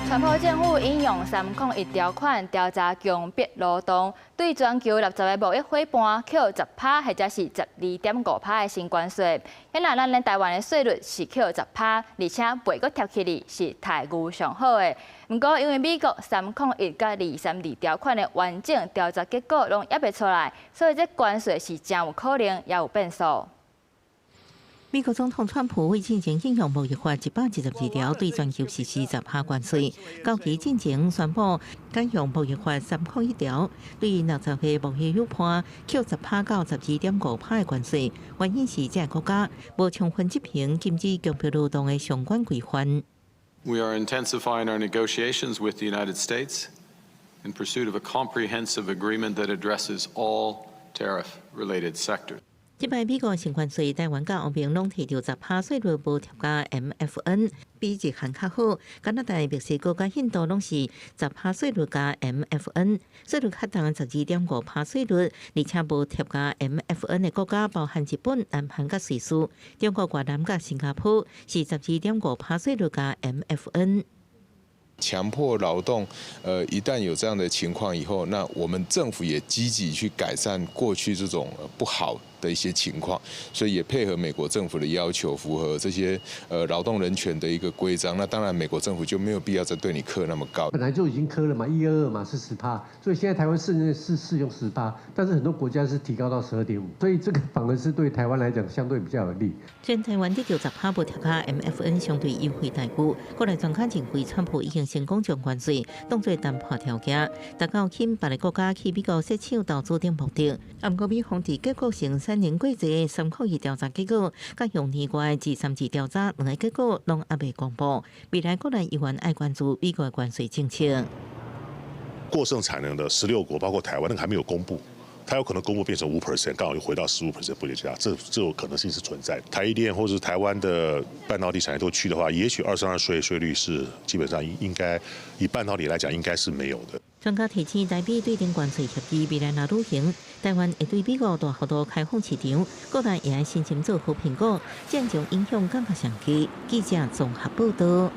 川普政府引用三空一條款調查強迫勞動，對全球60個貿易夥伴扣10趴或者是12.5趴的新關稅。若咱咧台灣的稅率是扣十趴，而且袂閣疊起來，是待遇上好的。毋過因為美國三空一佮232條款的完整調查結果攏猶未出來，所以這關稅是誠有可能猶有變數。美國總統川普為進前引用貿易法122條對全球實施十趴關稅，到期進前宣布改用貿易法三空一條，對60個貿易夥伴扣十趴到12.5趴的關稅。原因是這個國家無充分執行禁止強迫勞動的相關規範。 We are intensifying our negotiations with the United States in pursuit of a comprehensive agreement that addresses all tariff-related sectors. 這擺美國新關稅，台灣佮歐盟攏提著十趴稅率無疊加 MFN，比日韓較好。加拿大、墨西哥佮印度攏是十趴稅率加 MFN，稅率較重12.5趴稅率，而且無疊加 MFN 的國家包含日本、南韓佮瑞士、中國、越南佮新加坡是十二點五趴稅率加 MFN。強迫勞動，一旦有這樣的情況以後，那我們政府也積極去改善過去這種不好的一些情況，所以也配合美國政府的要求，符合這些勞動人權的一個規章。那當然，美國政府就沒有必要再對你課那麼高。本來就已經課了嘛，122嘛是十趴，所以現在台灣是適用十趴，但是很多國家是提高到12.5，所以這個反而是對台灣來講相對比較有利。雖然台灣得著十趴無疊加 MFN 相對優惠待遇，國內專家認為，川普已經成功將關稅當做談判條件，達到吸引別个國家去美國設廠投資等目的。毋過美方佇結構性產能過濟三空一調查結果，佮用年外232調查兩个結果攏猶未公布。未來國內猶原愛關注美國關稅政策。過剩產能的16國，包括台灣，那個還沒有公布，它有可能公布變成5%，剛好又回到15% 補貼價，這種可能性是存在。台積電或者是台灣的半導體產業都去的話，也許232稅稅率是基本上應該以半導體來講，應該是沒有的。專家提醒，台美對等關稅協議未來若履行，台灣會對美國大幅度開放市場，國內也愛申請做好評估，戰場影響感覺上低。記者綜合報道。